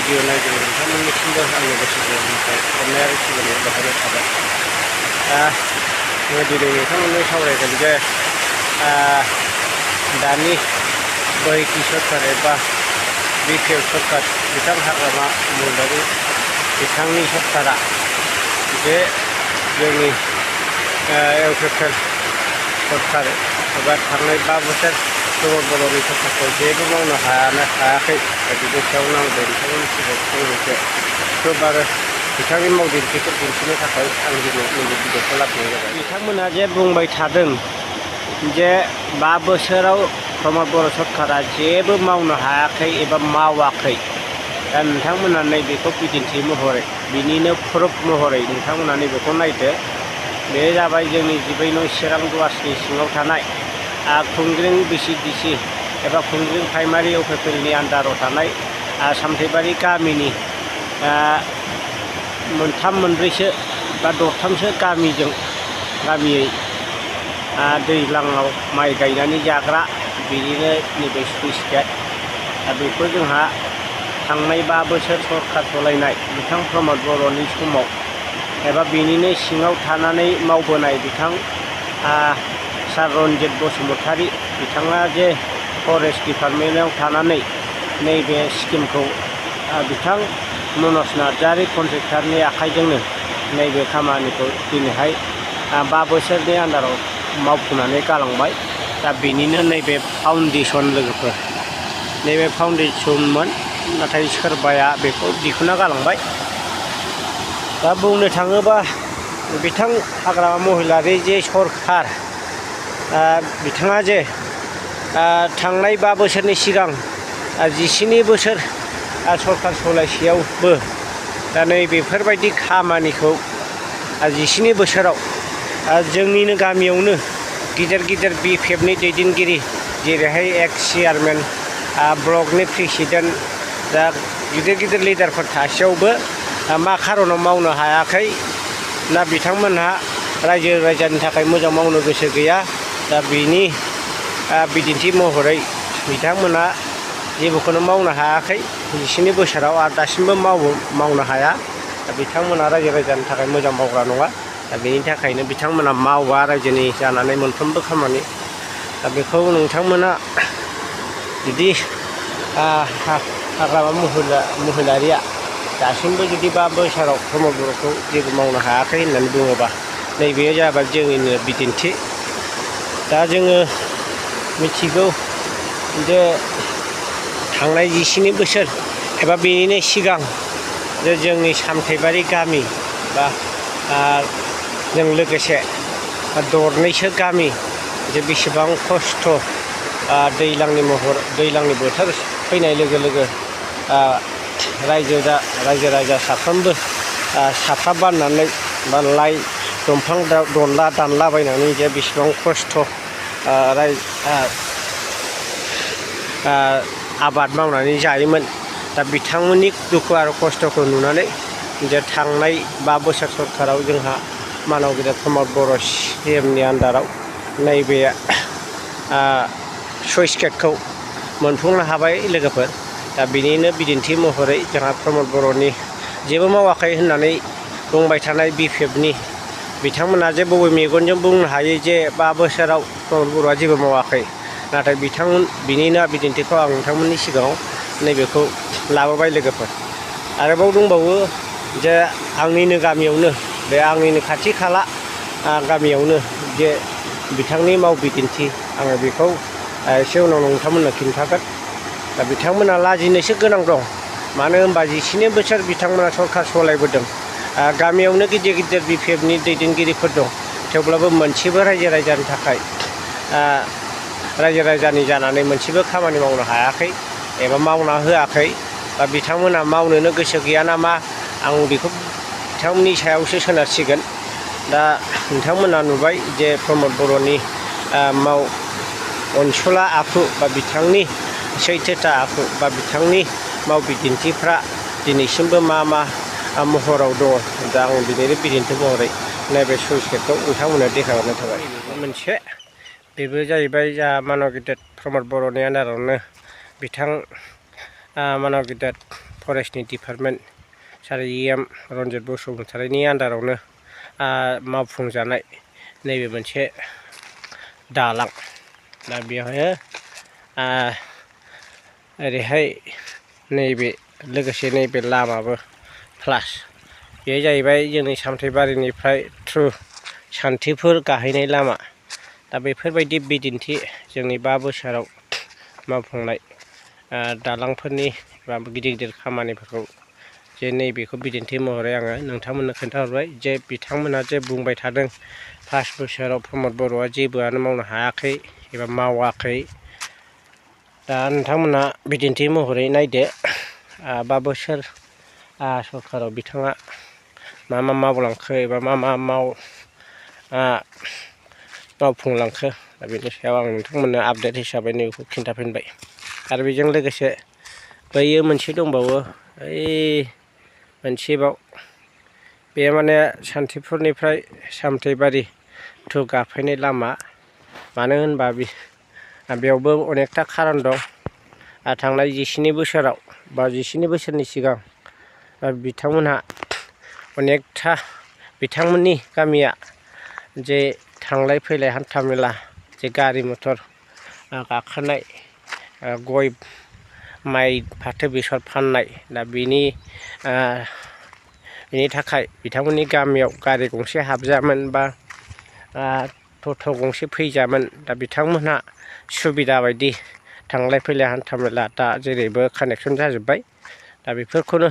Video नायदों नोंथांमोननिसिमबो आंनि गोसो गोरबोनिफ्राय अननाय आरो सिबिनाय बावहरनाय थाबाय। आङो दिनै नोंथांमोननो सावरायगोन जे दानि बोहैथि सरखार एबा बिपिएफ सरखार बिथां हाग्रामा महिलारि बिथांनि सरकारा जे जोंनि इउपिपिएल सरकार एबा थांनाय 5 बोसोर प्रमद बर'नि सरकारखौ जेबो मावनो हायाखै बिनि सायाव आं नोंथांमोननि सिगाङाव फंनैसो खोब आरो बिथांनि मावदिन्थिखौ दिन्थिनो थाखाय आं दिनै नैबे भिडिअखौ लाबोनाय जाबाय। बिथांमोना जे बुंबाय थादों जे 5 बोसोराव प्रमद बर' सरकारा जेबो मावनो हायाखै एबा मावाखै। दा नोंथांमोना नैबेखौ बिदिन्थि महरै बिनिनो प्रुफ महरै नोंथांमोना नैबेखौ नायदो। बे जाबाय जोंनि 12 नं चिरां दुवासनि सिङाव थानाय खुंग्रिं बिसिडिसि एबा खुंग्रिं प्राइमारि इउपिपिएलनि आन्दाराव थानाय सामथाइबारि गामिनि 3-4सो बा 6थामसो गामियै दैज्लाङाव माइ गायनानै जाग्रा बिनिनो नैबे स्लुइस गेट। दा बेखौ जोंहा थांनाय 5 बोसोर सरकार सलायनाय बिथां प्रमद बर'नि समाव एबा बेनिनो सिङाव थानानै मावबोनाय बिथां सार रन्जित बसुमतारी बिथाङा जे फरेस्ट डिपार्टमेन्टआव थानानै नैबे स्किमखौ बिथां मनज नार्जारि कन्ट्रेक्टरनि आखाइजोंनो नैबे खामानिखौ दिनैहाय 5 बोसोरनि आन्दाराव मावफुंनानै गालांबाय। दा बेनिनो नैबे फाउन्डेसन लोगोफोर नैबे फाउन्डेसनमोन, नाथाय सोरबाया बेखौ दिखुना गालांबाय। दा बुंनो थाङोबा बिथां हाग्रामा महिलारि जे सरकार बिथाङा जे थांनाय 5 बोसोरनि सिगां 17 बोसोर सरकार सलायसेयावबो दा नैबेफोरबायदि खामानिखौ 17 बोसोराव जोंनिनो गामियावनो गिदिर बिपिएफनि दैदेनगिरि जेरैहाय एक्स चेयारमेन ब्लकनि प्रेसिडेन्ट दा गिदिर लिडारफोर थासेयावबो मा खारनाव मावनो हायाखै ना बिथांमोनहा रायजो राजानि थाखाय मोजां मावनो गोसो गैया। दा बिनि बिदिन्थि महरै बिथांमोना जेबोखौनो मावनो हायाखै 17 बोसोराव आरो दासिमबो मावनो हाया। दा बिथांमोना रायजो राजानि थाखाय मोजां मावग्रा नङा। दा बेनि थाखायनो बिथांमोना मावा रायजोनि जानानै मोनफ्रोमबो खामानि। दा बेखौ नोंथांमोना जुदि हाग्रामा महिलारिया दासिमबो जुदि 5 बोसोराव प्रमद बर'खौ जेबो मावनो हायाखै होननानै बुङोबा नैबे जाबाय जोंनिनो बिदिन्थि। दा जोङो मिथिगौ जे थांनाय 17 बोसोर एबा बेनिनो सिगां जे जोंनि सामथाइबारि गामि बा जों लोगोसे 2-2सो गामि जे बेसेबां खस्थ' दैज्लांनि बोथोर फैनाय लोगो लोगो रायजो राजा साफ्रोमबो साफ्रा बाननानै बा लाइ दंफां दनला दानलाबायनानै जे बेसेबां खस्थ' आबाद मावनानै जायोमोन। दा बिथांमोननि दुखु आरो खस्थ'खौ नुनानै जे थांनाय 5 बोसोर सरकाराव जोंहा मानव गेदेर प्रमद बर' सिएमनि आन्दाराव नैबे स्लुइस गेटखौ मोनफुंनो हाबाय लोगोफोर। दा बिनिनो बिदिन्थि महरै जोंहा प्रमद बर'नि जेबो मावाखै होननानै बुंबाय थानाय बिपिएफनि बिथांमोना जे बबे मेगनजों बुंनो हायो जे 5 बोसोराव प्रमद बर'आ जेबो मावाखै। नाथाय बिनिनो बिदिन्थिखौ आं नोंथांमोननि सिगाङाव नैबेखौ लाबोबाय लोगोफोर। आरोबाव दंबावो जे आंनिनो गामियावनो बे आंनिनो खाथि खाला गामियावनो जे बिथांनि बिदिन्थि आङो बेखौ एसे उनाव नोंथांमोननो खिन्थागोन। दा बिथांमोना लाजिनोसो गोनां दं, मानो होनबा 17 बोसोर बिथांमोना सरकार सलायबोदों। गामियावनो गिदिर बिपिएफनि दैदेनगिरिफोर दं, थेवब्लाबो मोनसेबो रायजो राजानि थाखाय रायजो राजानि जानानै मोनसेबो खामानि मावनो हायाखै एबा मावना होआखै। बा बिथांमोना मावनोनो गोसो गैया नामा आं बेखौ बिथांमोननि सायावसो सोनारसिगोन। दा नोंथांमोना नुबाय जे प्रमद बर'नि अनसुला आखु बा बिथांनि सैथोथा आखु बा बिथांनि बिदिन्थिफ्रा दिनैसिमबो मा महराव दङ। दा आं बिनिनो बिदिन्थि महरै नैबे स्लुइस गेटखौ नोंथांमोननो देखायहरनाय थाबाय। मोनसे बेबो जाहैबाय जोंहा मानव गेदेर प्रमद बर'नि आन्दारावनो बिथां मानव गेदेर फरेस्टनि डिपार्टमेन्ट सार EM रन्जित बसुमतारिनि आन्दारावनो मावफुंजानाय नैबे मोनसे दालां दा बेवहाय ओरैहाय नैबे लोगोसे नैबे लामाबो प्लास बे जाहैबाय जोंनि सामथाइबारिनिफ्राय थ्रु सान्थिफुर गाहैनाय लामा दा बेफोरबायदि बिदिन्थि जोंनि 5 बोसोराव मावफुंनाय दालांफोरनि बा गिदिर गिदिर खामानिफोरखौ जे नैबेखौ बिदिन्थि महरै आङो नोंथांमोननो खोन्थाहरबाय जे बिथांमोना जे बुंबाय थादों 5 बोसोराव प्रमद बर'आ जेबोआनो मावनो हायाखै एबा मावाखै दा नोंथांमोना बिदिन्थि महरै नायदो 5 बोसोर सरकाराव बिथाङा मा मावलांखो एबा मा मावफुंलांखो दा बेनि सायाव आं नोंथांमोननो आपडेट हिसाबै नैबेखौ खिन्थाफिनबाय आरो बेजों लोगोसे बैयो मोनसे दंबावो मोनसेबाव बे माने सान्थिफुरनिफ्राय सामथाइबारि थु गाफैनाय लामा मानो होनबा बेयावबो अनेकथा खारन दं थांनाय 17 बोसोराव बा 17 बोसोरनि सिगां बिथांमोनहा अनेकथा बिथांमोननि गामिया जे थांलाय फैलाय हान्था मेला जे गारि मथर गाखोनाय गय माइ फाथो बेसर फाननाय दा बेनि थाखाय बिथांमोननि गामियाव गारि गंसे हाबजायामोन बा ट'ट' गंसे फैजायामोन दा बिथांमोनहा सुबिदा बायदि थांलाय फैलाय हान्था मेला दा जेरैबो कानेक्सन जाजोब्बाय दा बेफोरखौनो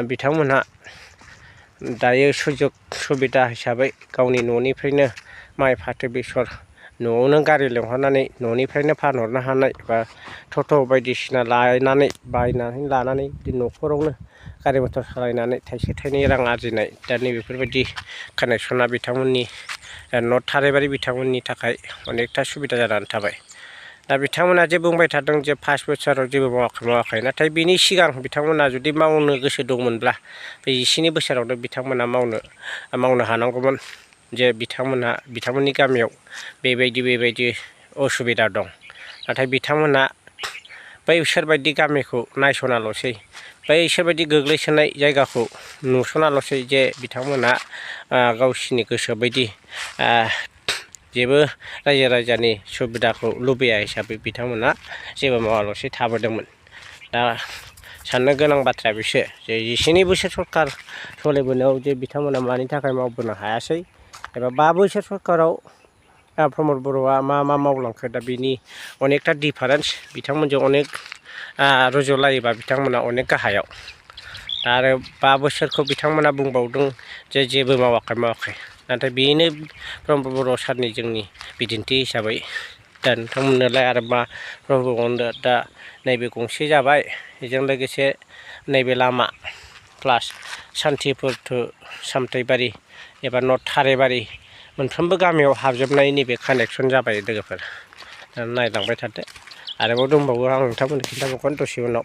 बिथांमोनहा दायो सुजुग सुबिदा हिसाबै गावनि न'निफ्रायनो माइ फाथो बेसर न'आवनो गारि लिंहरनानै न'निफ्रायनो फानहरनो हानाय बा ट'ट' बायदिसिना बायनानै लानानै न'खरावनो गारि मथर सालायनानै थाइसे थाइनै रां आरजिनाय दा नैबेफोरबायदि कानेक्सना बिथांमोननि नर्थ थाराइबारि बिथांमोननि थाखाय अनेकथा सुबिदा जानानै थाबाय दा बिथांमोना जे बुंबाय थादों जे 5 बोसोराव जेबो मावाखै नाथाय बिनि सिगां बिथांमोना जुदि मावनो गोसो दंमोनब्ला बे 17 बोसोरावनो बिथांमोना मावनो हानांगौमोन जे बिथांमोननि गामियाव बेबायदि असुबिदा दं नाथाय बिथांमोना बैसोरबायदि गामिखौ नायसनाल'सै बैसोरबायदि गोग्लैसोनाय जायगाखौ नुसनाल'सै जे बिथांमोना गावसिनि गोसो बायदि जेबो रायजो राजानि सुबिदाखौ लुबैया हिसाबै बिथांमोना जेबो मावाल'सै थाबोदोंमोन दा साननो गोनां बाथ्राया बिसो जे 17 बोसोर सरकार सलायबोनायाव जे बिथांमोना मानि थाखाय मावबोनो हायासै एबा 5 बोसोर सरकाराव प्रमद बर'आ मा मावलांखो दा बेनि अनेकथा डिफारेन्स बिथांमोनजों अनेक रुजुलायोबा बिथांमोना अनेक गाहायाव आरो 5 बोसोरखौ बिथांमोना बुंबावदों जे जेबो मावाखै नाथाय बेनो प्रमद बर' सारनि जोंनि बिदिन्थि हिसाबै दा नोंथांमोननोलाय आरो मा बुंबावनो दा नैबे गंसे जाबाय बेजों लोगोसे नैबे लामा प्लास सान्थिफुर टु सामथाइबारि एबा नर्थ थाराइबारि मोनफ्रोमबो गामियाव हाबजोबनाय नैबे कानेक्सन जाबाय लोगोफोर नायलांबाय थादो आरोबाव दंबावो आं नोंथांमोननो खिन्थाबावगोन दसे उनाव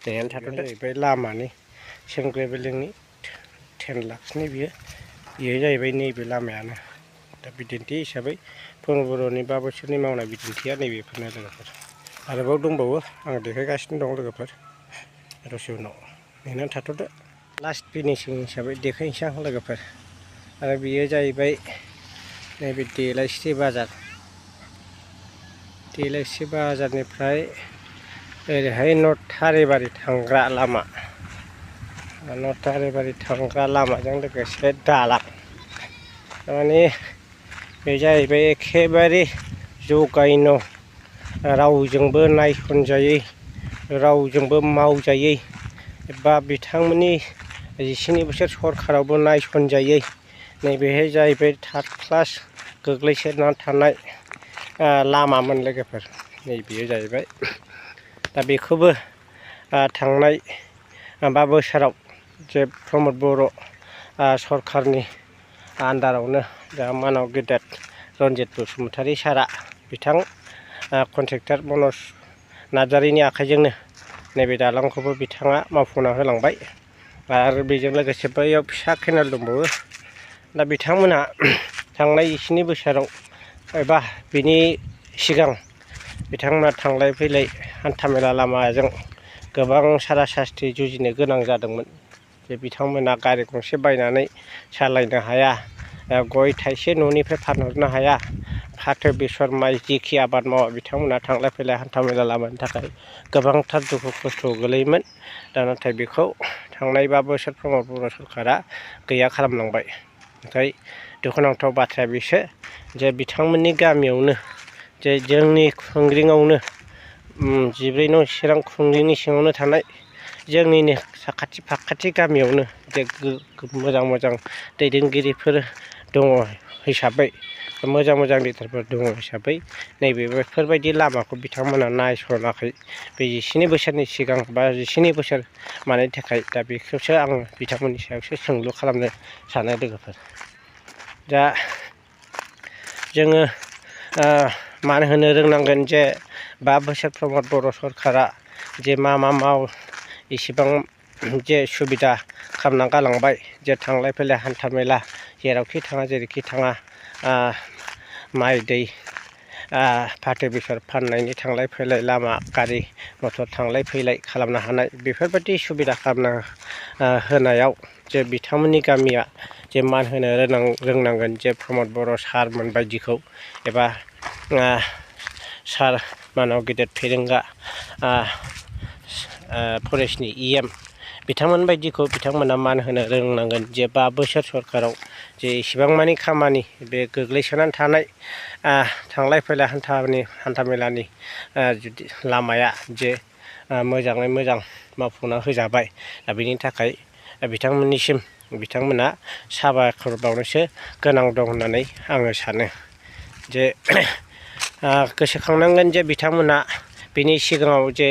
नेनानै थाथ'दो जाहैबाय लामानि सेंग्रेबिलिंनि 10 लाखसनि बियो जाहैबाय नैबे लामायानो दा बिदिन्थि हिसाबै प्रमद बर'नि 5 बोसोरनि मावनाय बिदिन्थिया नैबेफोरनो लोगोफोर आरोबाव दंबावो आं देखायगासिनो दं लोगोफोर दसे उनाव नेनानै थाथ'दो लास्ट फिनिशिं हिसाबै देखायनोसै आं लोगोफोर आरो बेयो जाहैबाय नैबे देलायस्रि बाजारनिफ्राय ओरैहाय नर्थ थाराइबारि थांग्रा लामा नर्थ थाराइबारि थांग्रा लामाजों लोगोसे दालां थारमाने बे जाहैबाय एखेबारे जगायन' रावजोंबो नायसनजायै रावजोंबो मावजायै एबा बिथांमोननि 17 बोसोर सरकारावबो नायसनजायै नैबेहाय जाहैबाय थार्ड क्लास गोग्लैसोना थानाय लामामोन लोगोफोर नैबेयो जाहैबाय दा बेखौबो थांनाय 5 बोसोराव जे प्रमद बर' सरकारनि आन्दारावनो दा मानाव गेदेर रन्जित बसुमतारि सारा बिथां कन्ट्रेक्टर मनज नार्जारिनि आखाइजोंनो नैबे दालांखौबो बिथाङा मावफुंना होलांबाय आरो बेजों लोगोसे बैयाव फिसा केनेल दंबावो दा बिथांमोना थांनाय 17 बोसोराव एबा बिनि सिगां बिथांमोना थांलाय फैलाय हान्थामेला लामाजों गोबां सारा सास्थि जुजिनो गोनां जादोंमोन जे बिथांमोना गारि गंसे बायनानै सालायनो हाया, गय थाइसे न'निफ्राय फानहरनो हाया, फाथो बेसर माइ जिखि आबाद मावा बिथांमोना थांलाय फैलाय हान्थामेला लामानि थाखाय गोबांथार दुखु खस्थ' गोलैयोमोन। दा नाथाय बेखौ थांनाय 5 बोसोरफ्राव बर' सरकारा गैया खालामलांबाय। नाथाय दुखुनांथाव बाथ्राया बेसो जे बिथांमोननि गामियावनो जे जोंनि खुंग्रिङावनो 14 नं चिरां खुंग्रिंनि सिङावनो थानाय जोंनिनो साखाथि फाखाथि गामियावनो जे मोजां मोजां दैदेनगिरिफोर दङ हिसाबै, मोजां मोजां लिडारफोर दङ हिसाबै नैबे बेफोरबायदि लामाखौ बिथांमोना नायसनाखै। बे 12 बोसोरनि सिगां बा 12 बोसोर मानि थाखाय, दा बेखौसो आं बिथांमोननि सायावसो सोंलु खालामनो सानो लोगोफोर। दा जोङो मान होनो रोंनांगोन जे 5 बोसोर प्रमद बर' सरकारा जे मा इसिबां जे सुबिदा खालामना गालांबाय, जे थांलाय फैलाय हान्था मेला जेरावखि थाङा जेरैखि थाङा माइ दै फाथो बेसर फाननायनि थांलाय फैलाय लामा गारि मटर थांलाय फैलाय खालामनो हानाय बेफोरबायदि सुबिदा खालामना होनायाव जे बिथांमोननि गामिया जे मान होनो रोंनांगोन जे प्रमद बर' सारमोन बायदिखौ, एबा सार मानाव गेदेर फेरेंगा फरेस्टनि EM बिथांमोन बायदिखौ बिथांमोना मान होनो रोंनांगोन। जे 5 बोसोर सरकाराव जे इसिबां मानि खामानि बे गोग्लैसोनानै थानाय थांलाय फैलाय हान्थामेलानि जुदि लामाया जे मोजाङै मोजां मावफुंना होजाबाय। दा बेनि थाखाय बिथांमोननिसिम बिथांमोना साबायखर बावनोसो गोनां दं होननानै आङो सानो। जे गोसोखांनांगोन जे बिथांमोना बिनि सिगाङाव जे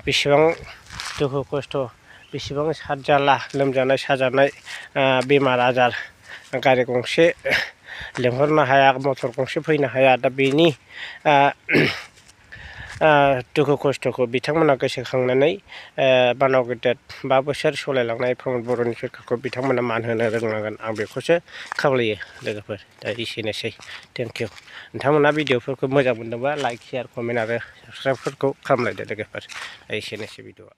बेसेबां दुखु खस्थ', बेसेबां सारजाला लोमजानाय साजानाय, बेमार आजार, गारि गंसे लेंहरनो हाया, मटर गंसे फैनो हाया। दा बेनि दुखु खस्थ'खौ बिथांमोना गोसोखांनानै बानाव गेदेर 5 बोसोर सालायलांनाय प्रमद बर'नि सरकारखौ बिथांमोना मान होनो रोंनांगोन, आं बेखौसो खावलायो लोगोफोर। दा एसेनोसै, थेंक इउ। नोंथांमोना भिडिअफोरखौ मोजां मोनदोंबा लाइक, शेयार, कमेन्ट आरो साबस्क्राइबफोरखौ खालामलायदो लोगोफोर। एसेनोसै भिडिअआ।